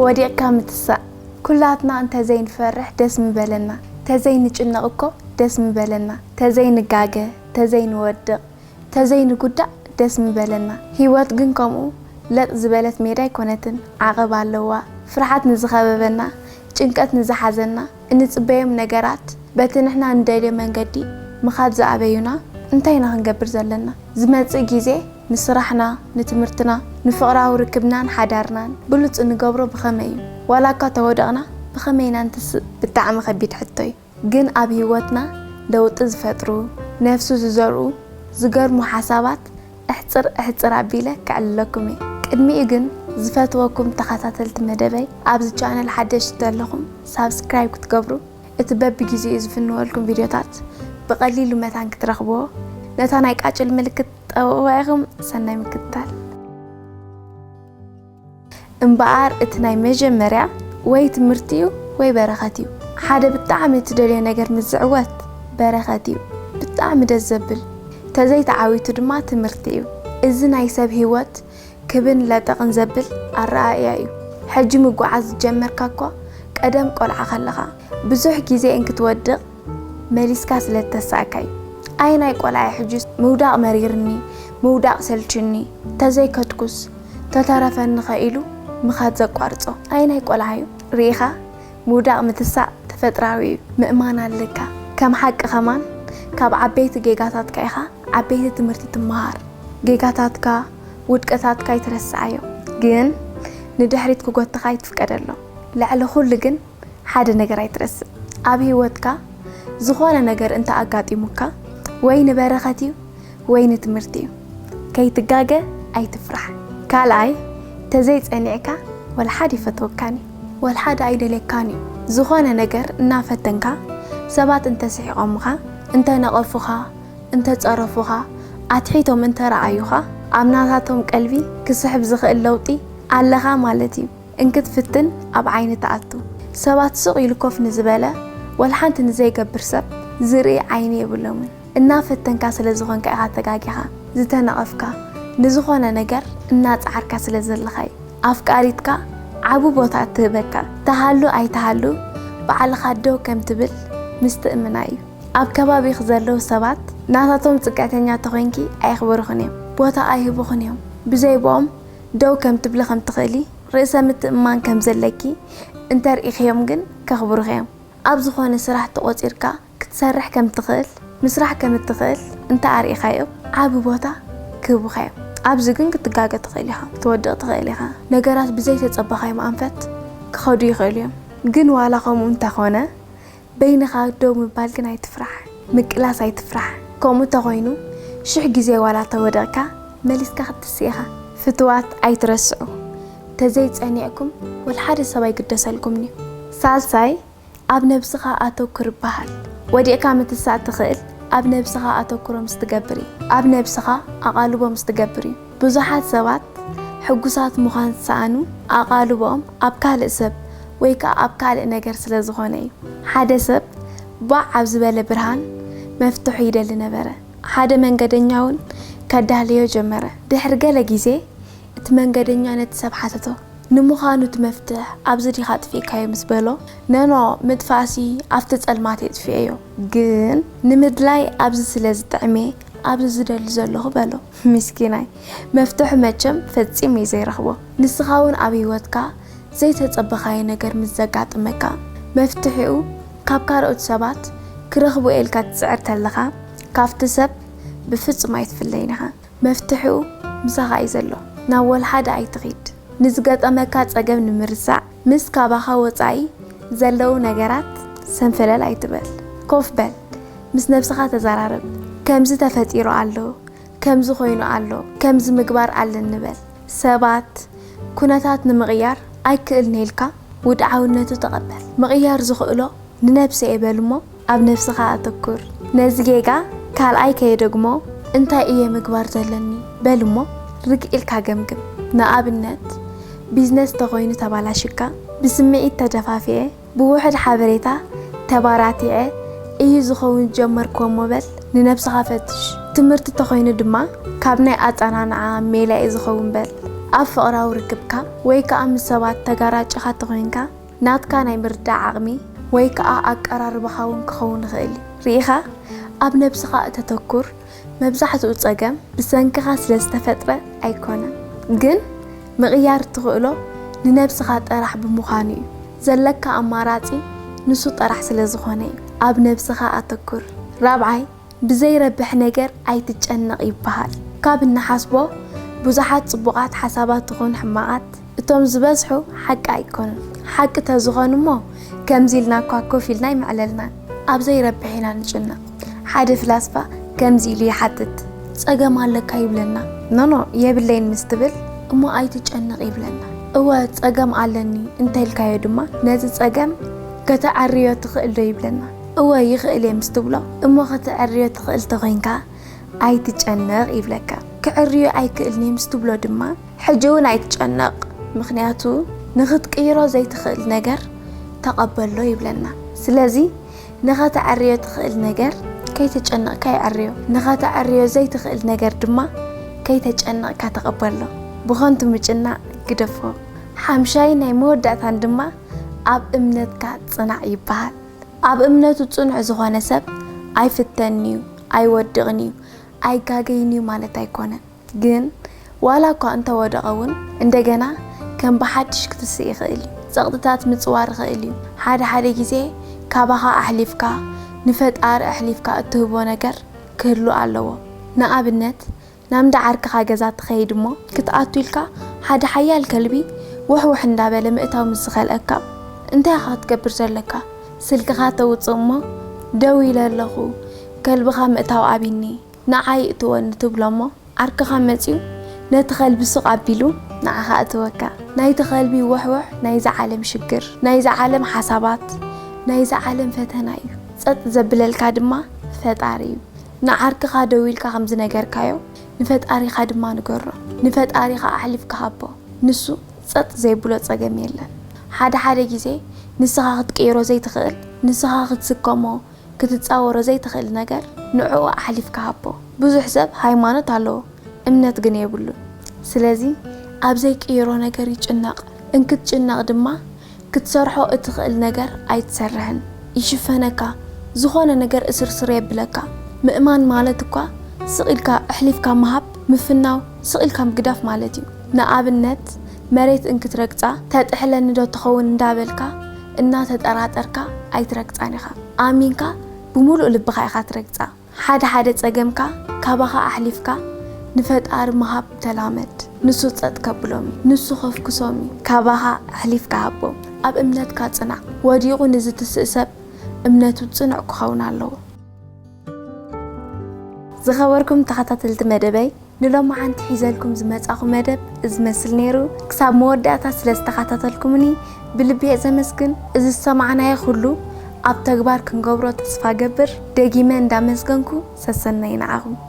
ወዲቕካ ምትሳእ። ኩላትና እንተዘይንፈርሕ ደስ ምበለና፣ ተዘይንጭነቕ እኮ ደስ ምበለና፣ ተዘይንጋገ፣ ተዘይንወድቕ፣ ተዘይንጉዳእ ደስ ምበለና። ህይወት ግን ከምኡ ለጥ ዝበለት ሜዳ ኣይኮነትን። ዓቐብ ኣለዋ። ፍርሓት ንዝኸበበና፣ ጭንቀት ንዝሓዘና፣ እንጽበዮም ነገራት በቲ ንሕና ንደልዮ መንገዲ ምኻድ ዝኣበዩና እንታይ ኢና ክንገብር ዘለና? ዝመጽእ ግዜ ንስራሕና፣ ንትምህርትና፣ ንፍቕራዊ ርክብናን ሓዳርናን ብሉጽ እንገብሮ ብኸመይ እዩ? ዋላ እኳ ተወደቕና ብኸመይ ኢና ንትስእ? ብጣዕሚ ከቢድ ሕቶ እዩ። ግን ኣብ ህይወትና ለውጢ ዝፈጥሩ፣ ነፍሱ ዝዘርኡ፣ ዝገርሙ ሓሳባት እሕጽር እሕጽር ኣቢለ ከዕልለኩም እየ። ቅድሚኡ ግን ዝፈትወኩም ተኸታተልቲ መደበይ ኣብዚ ቻነል ሓደሽቲ ዘለኹም ሳብስክራይብ ክትገብሩ እቲ በብግዜኡ ዝፍንወልኩም ቪድዮታት ብቐሊሉ መታን ክትረኽብዎ ነታ ናይ ቃጭል ምልክት ጠውቕዋ ኢኹም። ሰናይ ምክትታል። እምበኣር እቲ ናይ መጀመርያ ወይ ትምህርቲ እዩ ወይ በረኸት እዩ። ሓደ ብጣዕሚ እትደልዮ ነገር ምስ ዝዕወት በረኸት እዩ። ብጣዕሚ ደስ ዘብል። ተዘይተዓዊቱ ድማ ትምህርቲ እዩ። እዚ ናይ ሰብ ህይወት ክብን ለጠቕን ዘብል ኣረኣእያ እዩ። ሕጂ ምጉዓዝ ዝጀመርካ እኳ ቀደም ቆልዓ ከለኻ ብዙሕ ግዜ እንክትወድቕ መሊስካ ስለ እተሳእካ እዩ። ኣየናይ ቆልዓ እዩ ሕጂ ምውዳቕ መሪርኒ፣ ምውዳቕ ሰልችኒ፣ ተዘይከድኩስ ተተረፈኒ ከ ኢሉ ምኻድ ዘቋርጾ? ኣየናይ ቆልዓ እዩ? ርኢኻ፣ ምውዳቕ ምትሳእ ተፈጥራዊ እዩ። ምእማን ኣለካ። ከም ሓቂ ከማን ካብ ዓበይቲ ጌጋታትካ ኢኻ ዓበይቲ ትምህርቲ ትመሃር። ጌጋታትካ፣ ውድቀታትካ ኣይትረስዓዮም፣ ግን ንድሕሪት ክጎትኻ ኣይትፍቀደሎም። ልዕሊ ኩሉ ግን ሓደ ነገር ኣይትረስዕ። ኣብ ህይወትካ ዝኾነ ነገር እንተ ኣጋጢሙካ ወይ ንበረኸት እዩ ወይ ንትምህርቲ እዩ። ከይትጋገ ኣይትፍራሕ። ካልኣይ፣ ተዘይጸኒዕካ ወልሓድ ይፈትወካን እዩ፣ ወልሓድ ኣይደልየካን እዩ። ዝኾነ ነገር እናፈተንካ ሰባት እንተስሒቖምኻ፣ እንተነቐፉኻ፣ እንተጸረፉኻ፣ ኣትሒቶም እንተረኣዩኻ፣ ኣብ ናታቶም ቀልቢ ክስሕብ ዝኽእል ለውጢ ኣለኻ ማለት እዩ። እንክትፍትን ኣብ ዓይኒ ትኣቱ። ሰባት ስቕ ኢሉ ኮፍ ንዝበለ፣ ወላ ሓንቲ ንዘይገብር ሰብ ዝርኢ ዓይኒ የብሎምን። እናፈተንካ ስለ ዝኾንካ ኢኻ ተጋጊኻ፣ ዝተነቐፍካ፣ ንዝኾነ ነገር እናጸዓርካ ስለ ዘለኻ እዩ። ኣፍቃሪትካ ዓቢ ቦታ እትህበካ፣ ትሃሉ ኣይትሃሉ ባዕልኻ ደው ከም ትብል ምስትእምና እዩ። ኣብ ከባቢኺ ዘለዉ ሰባት ናታቶም ጽግዕተኛ ተኾይንኪ ኣየኽብሩኽን እዮም፣ ቦታ ኣይህቡኽን እዮም። ብዘይ ብኦም ደው ከም ትብሊ ከም ትኽእሊ፣ ርእሰ ምትእምማን ከም ዘለኪ እንተ ርኢኽዮም ግን ከኽብሩኺ እዮም። ኣብ ዝኾነ ስራሕ ተቖጺርካ ክትሰርሕ ከም ትኽእል፣ ምስራሕ ከም እትኽእል እንተ ኣርኢኻዮም ዓቢ ቦታ ክህቡኻ እዮም። ኣብዚ ግን ክትጋገ ትኽእል ኢኻ፣ ክትወድቕ ትኽእል ኢኻ። ነገራት ብዘይተጸበኻዮም ኣንፈት ክኸዱ ይኽእሉ እዮም። ግን ዋላ ከምኡ እንተኾነ፣ በይንኻ ደው ምባል ግን ኣይትፍራሕ፣ ምቅላስ ኣይትፍራሕ። ከምኡ እንተኾይኑ፣ ሽሕ ግዜ ዋላ ተወደቕካ፣ መሊስካ ክትስእ ኢኻ። ፍቱዋት ኣይትረስዑ፣ ተዘይጸኒዕኩም ወላ ሓደ ሰብ ኣይግደሰልኩምን እዩ። ሳልሳይ፣ ኣብ ነብስኻ ኣተኩር ይበሃል። ወዲቕካ ምትሳእ ትኽእል ኣብ ነብስኻ ኣተኩሮ ምስ ትገብር እዩ። ኣብ ነብስኻ ኣቓልቦ ምስ ትገብር እዩ። ብዙሓት ሰባት ሕጉሳት ምዃን ዝሰኣኑ ኣቓልቦኦም ኣብ ካልእ ሰብ ወይ ከኣ ኣብ ካልእ ነገር ስለ ዝኾነ እዩ። ሓደ ሰብ ባዕ ኣብ ዝበለ ብርሃን መፍትሑ ይደሊ ነበረ። ሓደ መንገደኛ እውን ከዳልዮ ጀመረ። ድሕሪ ገለ ግዜ እቲ መንገደኛ ነቲ ሰብ ሓተቶ፣ "ንምዃኑ እቲ መፍትሕ ኣብዚ ዲኻ ኣጥፊእካዮ?" ምስ በሎ፣ "ነኖ፣ ምጥፋእሲ ኣብቲ ጸልማት የጥፍኤዮ፣ ግን ንምድላይ ኣብዚ ስለ ዝጥዕሜ ኣብዚ ዝደሊ ዘለኹ" በሎ። ምስኪናይ፣ መፍትሑ መቸም ፈጺሙ እዩ ዘይረኽቦ። ንስኻ እውን ኣብ ህይወትካ ዘይተጸበኻዮ ነገር ምስ ዘጋጥመካ፣ መፍትሒኡ ካብ ካልኦት ሰባት ክረኽቦ ኢልካ ትጽዕር ተለኻ፣ ካብቲ ሰብ ብፍጹም ኣይትፍለይን ኢኻ። መፍትሒኡ ምሳኻ እዩ ዘሎ። ናብ ወልሓደ ኣይትኺድ። ንዝገጠመካ ጸገም ንምርሳዕ፣ ምስ ካባኻ ወጻኢ ዘለዉ ነገራት ሰንፈለል ኣይትበል። ኮፍ በል። ምስ ነብስኻ ተዘራረብ። ከምዚ ተፈጢሩ ኣሎ፣ ከምዚ ኮይኑ ኣሎ፣ ከምዚ ምግባር ኣለኒ በል። ሰባት፣ ኩነታት ንምቕያር ኣይክእልን ኢልካ ውድዓውነቱ ተቐበል። ምቕያር ዝኽእሎ ንነብሰ እየ በል እሞ ኣብ ነብስኻ ኣተኩር። ነዚ ጌጋ ካልኣይ ከየደግሞ እንታይ እየ ምግባር ዘለኒ በል እሞ ርግእ ኢልካ ገምግም። ንኣብነት፣ ቢዝነስ ተኾይኑ ተባላሽካ፣ ብስምዒት ተደፋፊዐ፣ ብውሑድ ሓበሬታ ተባራቲዐ እዩ ዝኸውን ዝጀመርክዎ እሞ በል ንነብስኻ ፈትሽ። ትምህርቲ ተኾይኑ ድማ ካብ ናይ ኣጸናንዓ ሜላ እዩ ዝኸውን በል። ኣብ ፍቕራዊ ርክብካ ወይ ከኣ ምስ ሰባት ተጋራጭኻ ተኾይንካ፣ ናትካ ናይ ምርዳእ ዓቕሚ ወይ ከኣ ኣቀራርባኻ እውን ክኸውን ይኽእል እዩ። ርኢኻ፣ ኣብ ነብስኻ እተተኩር መብዛሕትኡ ጸገም ብሰንክኻ ስለ ዝተፈጥረ ኣይኮነን። ግን ምቕያር እትኽእሎ ንነብስኻ ጥራሕ ብምዃኑ እዩ። ዘለካ ኣማራጺ ንሱ ጥራሕ ስለ ዝኾነ እዩ። ኣብ ነብስኻ ኣተኩር። ራብዓይ፣ ብዘይረብሕ ነገር ኣይትጨነቕ ይበሃል። ካብ እንሓስቦ ብዙሓት ጽቡቓት ሓሳባት ትኹን ሕማቓት፣ እቶም ዝበዝሑ ሓቂ ኣይኮኑን። ሓቂ ተዝኾኑ እሞ ከምዚ ኢልና እኳ ኮፍ ኢልና ኣይምዕለልናን። ኣብ ዘይረብሕ ኢና ንጭነቕ። ሓደ ፍላስፋ ከምዚ ኢሉ ይሓትት፣ "ጸገም ኣለካ?" ይብለና። "ኖኖ፣ የብለይን" ምስ ትብል፣ "እሞ ኣይትጨነቕ" ይብለና። "እወ፣ ጸገም ኣለኒ" እንተልካዮ ድማ፣ ነዚ ጸገም ከተዐርዮ ትኽእል ዶ ይብለና። "እወ፣ ይኽእል እየ" ምስ ትብሎ፣ "እሞ ከተዐርዮ ትኽእል ተኾይንካ ኣይትጨነቕ" ይብለካ። "ክዕርዮ ኣይክእልን እየ" ምስ ትብሎ ድማ፣ "ሕጂ እውን ኣይትጨነቕ፣ ምኽንያቱ ንኽትቅይሮ ዘይትኽእል ነገር ተቐበሎ" ይብለና። ስለዚ ንኸተዐርዮ ትኽእል ነገር ከይተጨነቕካ ይዐርዮ፣ ንኸተዐርዮ ዘይትኽእል ነገር ድማ ከይተጨነቕካ ተቐበሎ። ብኸንቱ ምጭናቕ ግደፎ። ሓምሻይን ናይ መወዳእታን ድማ ኣብ እምነትካ ጽናዕ ይበሃል። ኣብ እምነቱ ጽኑዕ ዝኾነ ሰብ ኣይፍተንን'ዩ፣ ኣይወድቕን'ዩ፣ ኣይጋገይን'ዩ ማለት ኣይኮነን። ግን ዋላ እኳ እንተወደቐ እውን እንደገና ከም ብሓድሽ ክትስእ ይኽእል እዩ። ጸቕጥታት ምጽዋር ይኽእል እዩ። ሓደ ሓደ ግዜ ካባኻ ኣሕሊፍካ ንፈጣሪ ኣሕሊፍካ እትህቦ ነገር ክህሉ ኣለዎ። ንኣብነት ናብ እንዳ ዓርክኻ ገዛ ትኸይድ እሞ ክትኣቱ ኢልካ ሓደ ሓያል ከልቢ ውሕውሕ እንዳበለ ምእታው ምስ ዝኸልአካ እንታይ ኢኻ ክትገብር ዘለካ? ስልክኻ ተውጽእ እሞ ደው ኢለ ኣለኹ፣ ከልብኻ ምእታው ኣቢኒ፣ ንዓይ እትወኒ ትብሎ እሞ ዓርክኻ መጺኡ ነቲ ከልቢ ስቕ ኣቢሉ ንዓኻ እትወካ። ናይቲ ከልቢ ውሕውሕ ናይዛ ዓለም ሽግር፣ ናይዛ ዓለም ሓሳባት፣ ናይዛ ዓለም ፈተና እዩ። ጸጥ ዘብለልካ ድማ ፈጣሪ እዩ። ንዓርክኻ ደው ኢልካ ከም ዝነገርካዮ ንፈጣሪኻ ድማ ንገሮ። ንፈጣሪኻ ኣሕሊፍካ ሃቦ። ንሱ ጸጥ ዘይብሎ ጸገም የለን። ሓደ ሓደ ግዜ ንስኻ ክትቅይሮ ዘይትኽእል፣ ንስኻ ክትስከሞ፣ ክትጻወሮ ዘይትኽእል ነገር ንዕኡ ኣሕሊፍካ ሃቦ። ብዙሕ ሰብ ሃይማኖት ኣለዎ፣ እምነት ግን የብሉን። ስለዚ ኣብ ዘይቅይሮ ነገር ይጭነቕ። እንክትጭነቕ ድማ ክትሰርሖ እትኽእል ነገር ኣይትሰርሕን። ይሽፈነካ፣ ዝኾነ ነገር እስርስር የብለካ። ምእማን ማለት እኳ ስቕ ኢልካ ኣሕሊፍካ ምሃብ፣ ምፍናው፣ ስቕ ኢልካ ምግዳፍ ማለት እዩ። ንኣብነት መሬት እንክትረግጻ፣ "ተጥሕለኒ ዶ ትኸውን?" እንዳበልካ እናተጠራጠርካ ኣይትረግጻን ኢኻ። ኣሚንካ ብምሉእ ልብኻ ኢኻ ትረግጻ። ሓደ ሓደ ጸገምካ ካባኻ ኣሕሊፍካ ንፈጣሪ ምሃብ ተላመድ። ንሱ ጸጥ ከብሎም እዩ። ንሱ ከፍኩሶም እዩ። ካባኻ ኣሕሊፍካ ሃቦም። ኣብ እምነትካ ጽናዕ። ወዲቑ ንዝትስእ ሰብ እምነቱ ጽኑዕ ክኸውን ኣለዎ። ዝኸበርኩም ተኸታተልቲ መደበይ፣ ንሎማዓንቲ ሒዘልኩም ዝመጻኹ መደብ እዚ መስል ነይሩ። ክሳብ መወዳእታ ስለ ዝተኸታተልኩምኒ ብልቢ እየ ዘመስግን። እዚ ዝሰማዕናዮ ኩሉ ኣብ ተግባር ክንገብሮ ተስፋ ገብር። ደጊመ እንዳመስገንኩ ሰሰናይ ንዓኹም።